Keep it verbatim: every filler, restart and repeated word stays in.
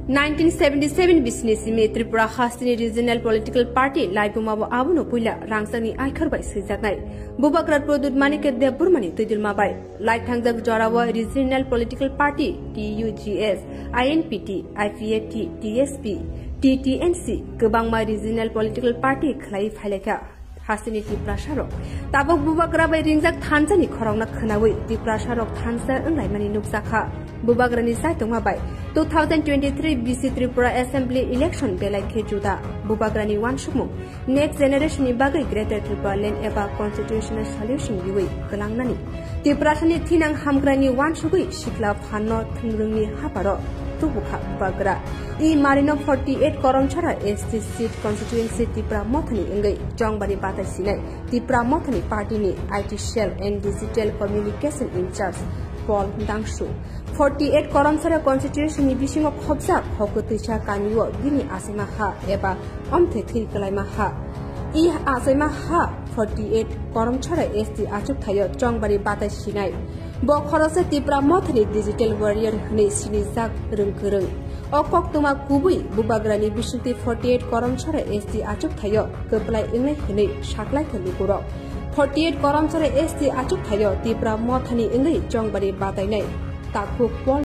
Nineteen seventy seven bisini simi Tripura hasteni regional political party laibuma bo abono puila rangchakni aikhor bai swijaknai Bubagra Pradyut Manikya Debbarmani twidulma bai. Laithangjak jorao regional political party T U G S, I N P T, I P F T, T S P, T T N C kwbangma regional political party khlai phailaikha. Hasteni Tiprasarok tabuk Bubagra bai ringjak thansani khorokno khwnawi Tiprasarok thansa wnglaimani nukjakha. Bubagrani chaitongma bai two thousand twenty three B C Tripura Assembly election belai khe juda. Bubagrani uansukmung next generation ni bagwi Greater Tripura Land eba constitutional solution riwi kwlangnani. Tiprasani thinang hamkrani uansugwi sikla phanno thwngrwngni haparo tubukha Bubagra. I marino forty eight Karamchara S T seat constituency Tipra Mothani wngwi Chongbari batai sinai Tipra Mothani party ni I T cell and digital communication in charge Paul Dangsu. Forty eight Karamchara constituency ni bisingo khopjak hokotwisa kamio bini achaima ha eba omthe thwi kwlaima ha. I achaima ha forty eight Karamchara S T achuk thaio Chongbari batai sinai. Bo khoroksa Tipra Mothani digital warrior hwnwi sinijak rwng kwrwng. O koktwma kubui Bubagrani bisingtwi forty eight Karamchara S T achuk thaio kwplai wngnai hwnwi saklaikha lukurok. Forty eight Karamchara S T achuk thaio Tipra Mothani wngwi Chongbari batainai takhuk Paul